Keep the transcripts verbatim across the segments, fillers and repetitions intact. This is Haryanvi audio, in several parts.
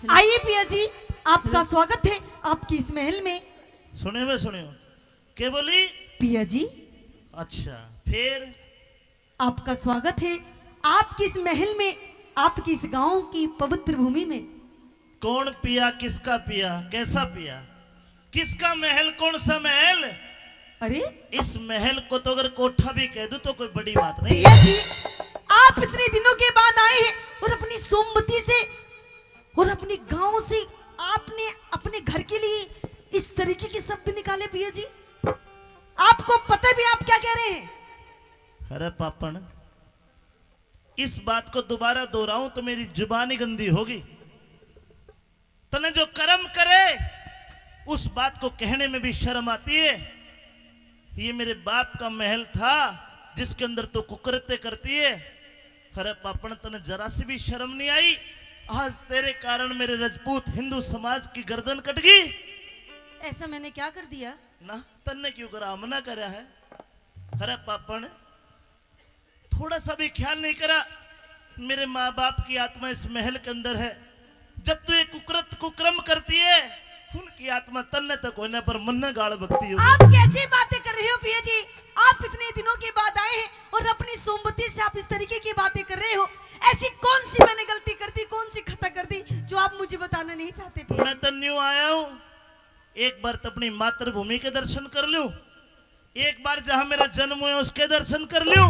आइए पिया जी, आपका स्वागत है आपकी इस महल में। सुनियो बे, सुनियो। के बोली? पिया जी। अच्छा, फिर? आपका स्वागत है आपकी इस महल में, आपकी इस गांव की पवित्र भूमि में। कौन पिया, किसका पिया, कैसा पिया, किसका महल, कौन सा महल? अरे, इस महल को तो अगर कोठा भी कह दूं तो कोई बड़ी बात नहीं। पिया जी, आप इतने दिनों के बाद आए हैं और अपनी सोमवती से और अपने गांव से आपने अपने घर के लिए इस तरीके के शब्द निकाले पिया जी। आपको पता भी आप क्या कह रहे हैं? अरे पापण, इस बात को दोबारा दोहराऊं तो मेरी जुबान ही गंदी होगी। तने जो कर्म करे, उस बात को कहने में भी शर्म आती है। ये मेरे बाप का महल था, जिसके अंदर तू कुकृत्य करती है। अरे पापण, तने जरा सी भी शर्म नहीं आई? आज तेरे कारण मेरे रजपूत हिंदू समाज की गर्दन कट गई। ऐसा मैंने क्या कर दिया? ना, तन्ने क्यों करा, हमने करया है। अरे पापण, थोड़ा सा भी ख्याल नहीं करा। मेरे माँ बाप की आत्मा इस महल के अंदर है। जब तू ये कुकृत कुकर्म करती है, उनकी आत्मा तन्ने तो कोई ना, पर मन्ने गाल बकती हो। आप कैसी बातें कर रहे हो पिया जी? आप इतने दिनों के बाद आए हैं और अपनी सोमवती से आप इस तरीके की बातें कर रहे हो। ऐसी कौन सी मैंने गलती कर दी, कौन सी खता कर दी जो आप मुझे बताना नहीं चाहते पिया? मैं तो न्यू आया हूँ, एक बार तो अपनी मातृभूमि के दर्शन कर लूं, एक बार जहां मेरा जन्म हुआ उसके दर्शन कर लूं,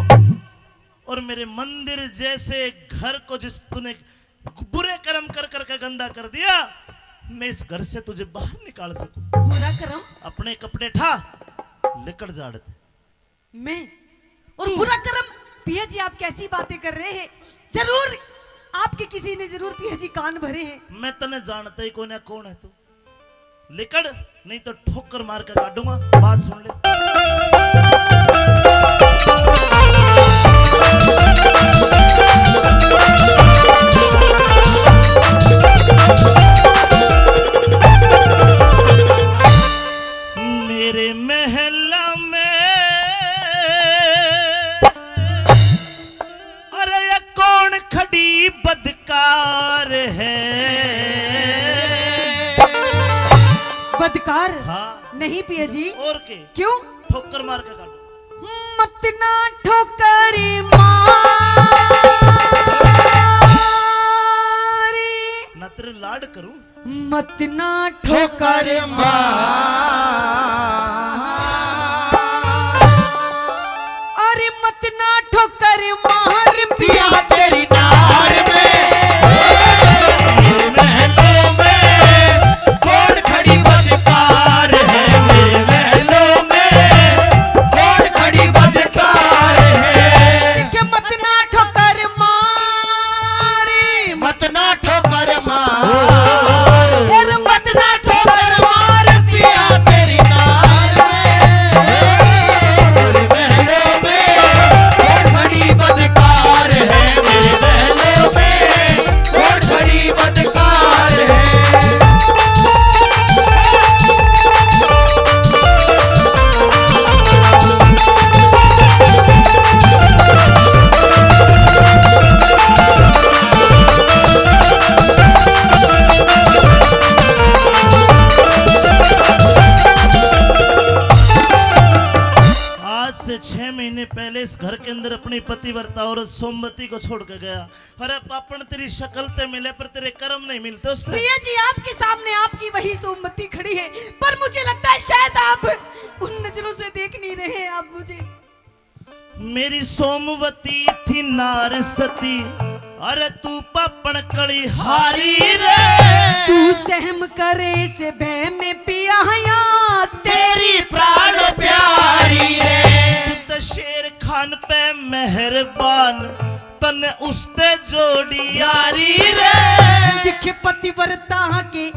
और मेरे मंदिर जैसे घर को जिस तूने बुरे कर्म कर करके गंदा कर दिया, मैं इस घर से तुझे बाहर निकाल सकूं। बुरा कर्म? अपने कपड़े ठा, लिकड़ जाड़ ते। मैं? और तू। बुरा कर्म? पिया जी, आप कैसी बातें कर रहे हैं? जरूर आपके किसी ने जरूर पिया जी कान भरे हैं। मैं तने जानता ही कोन्या, कौन है तू? लिकड़, नहीं तो ठोकर मार के काटूंगा। बात सुन ले। मेरे महला में, अरे ये कौन खड़ी बदकार है? बदकार? हाँ। नहीं पिया जी। और के? क्यों? ठोकर मार के काटो। मत ना ठोकर मारी। ना तेरे लाड करूं। मत ना ठोकर मार। अरे मत ना ठोकर मार पिया तेरी नार में। महलों में कौन खड़ी बदकार है, मेरे महलों में कौन खड़ी बदकार है। देखे मत ना ठोकर मारी, मत ना ठोकर मार, फिर मत ना ठोकर मार पिया तेरी नार में। मेरे महलों में कौन खड़ी बदकार है, मेरे महलों में कौन खड़ी बदकार है। आज से छह महीने पहले इस घर के अंदर अपनी पतिव्रता औरत सोमवती को छोड़ के गया। अरे पापण, तेरी शक्ल ते मिले पर तेरे कर्म नहीं मिलते उससे। प्रिया जी, आपके सामने आपकी वही सोमवती खड़ी है, पर मुझे लगता है शायद आप उन नजरों से देख नहीं रहे हैं आप मुझे। मेरी सोमवती थी नार सती, अरे तू पापण कली हारी रे। तू सहम करे से बह में पिया या तेरी प्राण प्यारी रे। तू तो शेर खान पे मेहरबान, तन्ने उसते जोड़ी यारी रे। दिख पतिव्रता के,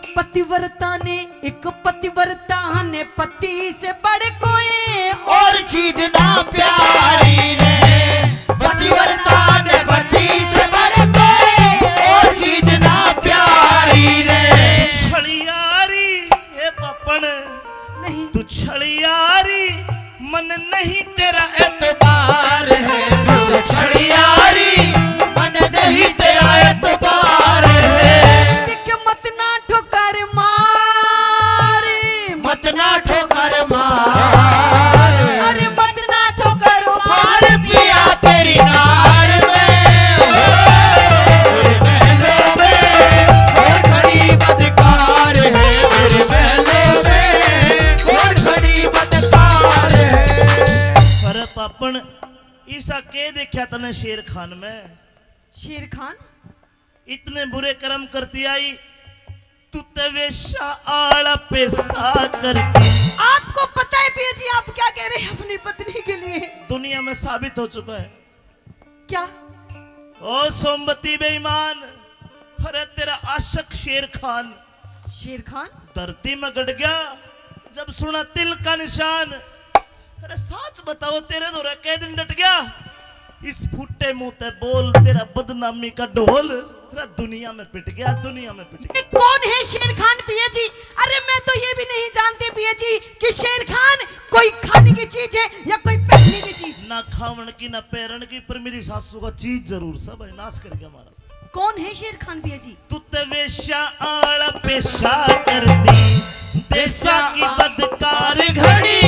पतिव्रता ने, एक पतिव्रता ने पति से बढ़ कोई और चीज ना प्यारी रे। पतिव्रता ने पति से बढ़ कोई और चीज ना प्यारी रे। छलियारी, ए पापण। नहीं। तू छलियारी, मन नहीं तेरा एतबार है। तू छलियारी, मन नहीं तेरा एतबार है। दिख शेर खान में। शेर खान? इतने बुरे कर्म करती आई, तू ते वेश्या आला पेशा करती। आपको पता है पिया जी, आप क्या कह रहे हैं अपनी पत्नी के लिए? दुनिया में साबित हो चुका है। क्या? ओ सोमवती बेईमान, अरे तेरा आशिक शेर खान। शेर खान? धरती में गड़ गया जब सुना तिल का निशान। अरे साच बताओ, तेरे धोरे कै दिन डट गया? इस फूटे मुंह ते बोल, तेरा बदनामी का ढोल अरे दुनिया में पिट गया, दुनिया में पिट ये गया। कौन है शेर खान पिया जी? अरे मैं तो ये भी नहीं जानती पिया जी कि शेर खान कोई खाने की चीज है या कोई पहनने की चीज। ना खावन की, ना पैरण की, पर मेरी सासू का चीज जरूर सब है, नाश करके हमारा। कौन है शेर खान पिया जी? तू ते वेश्या आला पेशा करती, देसा की बदकार घड़ी।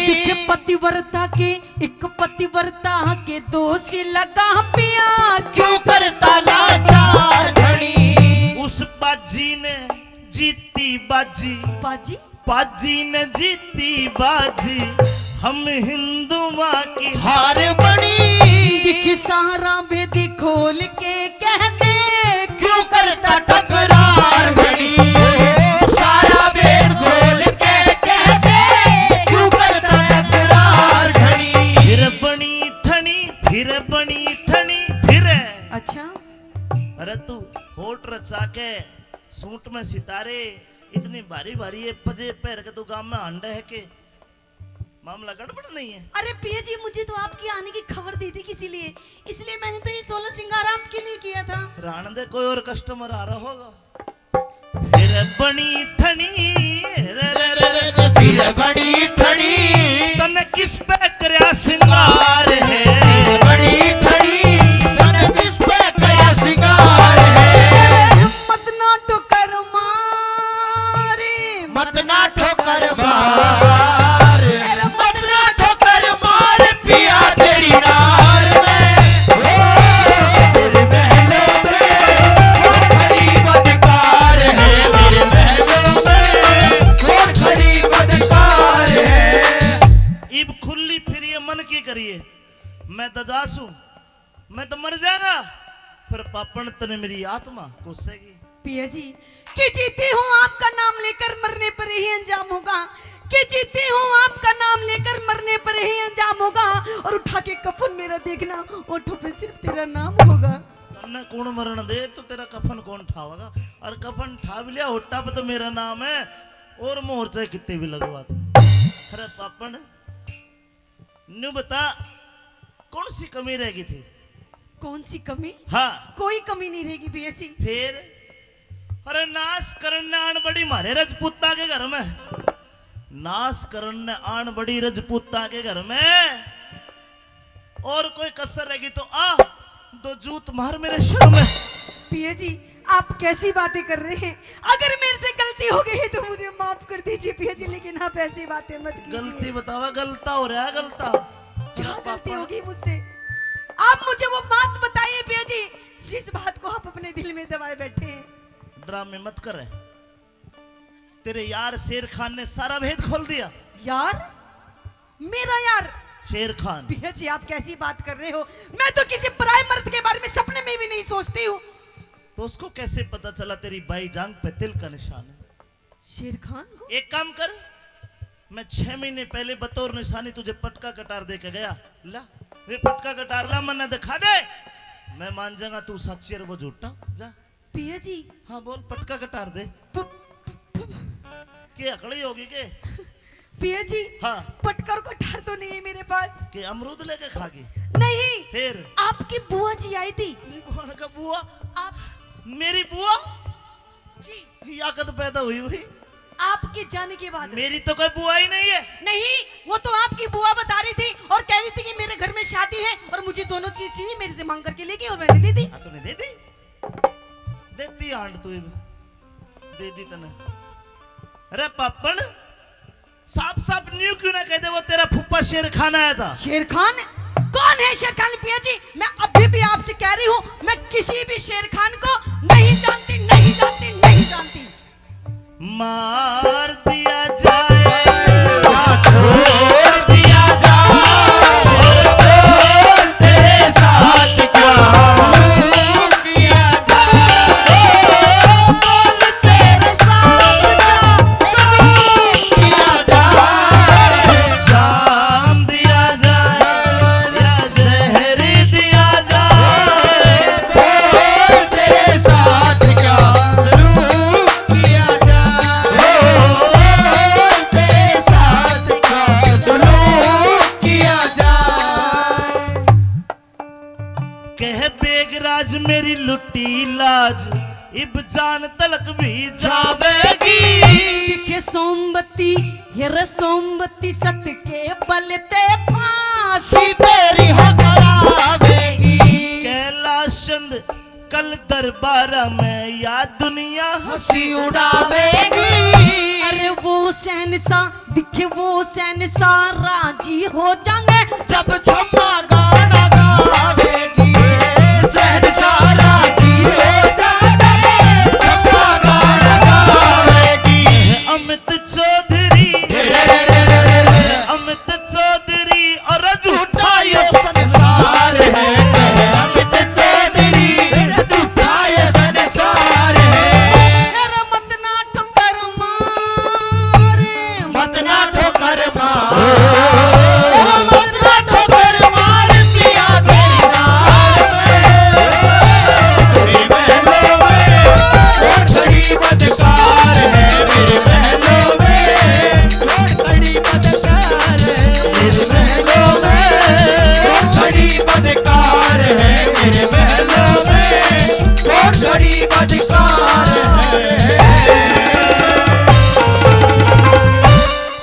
एक पतिव्रता के, एक पतिव्रता के दोष लगा पिया, क्यों करता लाचार घड़ी। उस बाजी ने जीती बाजी। बाजी? बाजी ने जीती बाजी, हम हिंदुआ की हार बनी। दिख सारा भेद खोल के कह दे, क्यों करता टकरार घड़ी। सारा भेद खोल के कह दे, क्यों करता टकरार घड़ी। फिर बनी ठणी, फिर बनी ठणी, फिर। अच्छा। अरे तू होठ रचा के सूट में सितारे, इतनी भारी भारी ये पजे पहर के तू गांव में हांडे है के? मामला गड़बड़ नहीं है? अरे पिया जी, मुझे तो आपकी आने की खबर दी थी किसी लिए, इसलिए मैंने तो ये सोलह श्रृंगार आपके लिए किया था। राण दे, कोई और कस्टमर आ रहा होगा। फिर बनी ठणी, रे, रे, रे, रे, फिर बनी ठणी। तन्ने किस पे करया श्रृंगार है? फिर बनी ठणी। तन्ने किस पे करया श्रृंगार है? हिम्मत ना ठोकर मारे। मत ना ठोकर मार। अरे मत ना ठोकर मार पिया तेरी नार में। ओ, तेरे महलों में वो खड़ी बदकार है, मेरे महलों में वो खड़ी बदकार है। इब खुली फिर ये मन की करिए, मैं ददास हूँ। मैं तो मर जाएगा, पर पापण तने मेरी आत्मा कोसेगी। पिया जी, कि जीती हूँ आपका नाम लेकर मरने पर यही अंजाम होगा, कि जीती हूँ आपका नाम लेकर मरने पर यही अंजाम होगा। और उठा के कफन मेरा देखना, ओठों पे सिर्फ तेरा नाम होगा। तन्ने कौन मरण दे, तो तेरा कफन कौन ठावेगा? और कफन ठा भी लिया, होटा पे तो मेरा नाम है, और मोर्चे कितने भी लगवा दे। अरे पापण, न्यू बता, कौन सी कमी रह गई थी? कौन सी कमी? हाँ। कोई कमी नहीं रहेगी पिया जी। फिर? अरे नाश करने आन बड़ी मारे रजपूता के घर में, नाश करने आन बड़ी रजपूता के घर में, और कोई कसर रहेगी तो आ, दो जूत मार मेरे सर में। पिया जी, आप कैसी बातें कर रहे हैं? अगर मेरे से गलती हो गई है तो मुझे माफ कर दीजिए पिया जी, लेकिन आप ऐसी बातें मत कीजिए। गलती बतावा, गलता हो रहा है, गलता। क्या गलती होगी मुझसे? आप मुझे वो बात बताइए पिया जी, जिस बात को आप अपने दिल में दबाए बैठे हैं। ड्रामे मत कर। तेरे यार शेर खान ने सारा भेद खोल दिया। यार? मेरा यार? शेर खान। पिया जी, आप कैसी बात कर रहे हो? मैं तो किसी पराए मर्द के बारे में सपने में भी नहीं सोचती हूँ। तो उसको कैसे पता चला तेरी बाई जांग पे तिल का निशान है? शेर खान को? एक काम कर, मैं छह महीने पहले बतौर निशानी तुझे पटका कटार दे के गया। ला, वे पटका कटार ला, मन्ने दिखा दे, मैं मान जाऊंगा तू सच्ची और वो झूठा। जा। पिया जी। हाँ बोल, पटका कटार दे। प-, प-, प-, के अकड़ी होगी के? पिया जी, हाँ। पटका और कटार तो नहीं है मेरे पास। के अमरूद लेके खा गई? नहीं। फिर? आपकी बुआ जी आई थी। मेरी बहन का बुआ? आप मेरी बुआ? जी। या कद पैदा हुई हुई? आपके जाने के बाद। मेरी तो कोई बुआ ही नहीं है। नहीं, वो तो आपकी बुआ बता रही थी और कह रही थी कि मेरे घर में शादी है और मुझे दोनों चीज चाहिए, मेरे से मांग करके लेगी और मैंने दे दी। हाँ, तूने दे दी? देती आंट तू, दे दी तने। अरे पापण, साफ साफ न्यू क्यों ना कह दे वो तेरा फूफा शेर खान आया था? शेर खान? कौन है शेर खान पिया जी? मैं अभी भी आपसे कह रही हूँ, मैं किसी भी शेर खान को नहीं जानती, नहीं जानती, नहीं जानती। मार दिया जाए या छोड़ दिया जाए, बोल तेरे साथ पी जावेगी। दिखे सोमबत्ती, ये रे सोमबत्ती सत के बल ते फांसी तेरी हो करावेगी। कैलाश चंद कल दरबार में या दुनिया हंसी उड़ावेगी। अरे वो शहंशाह, दिखे वो शहंशाह राजी हो जाएंगे। जब छम्मा गाँव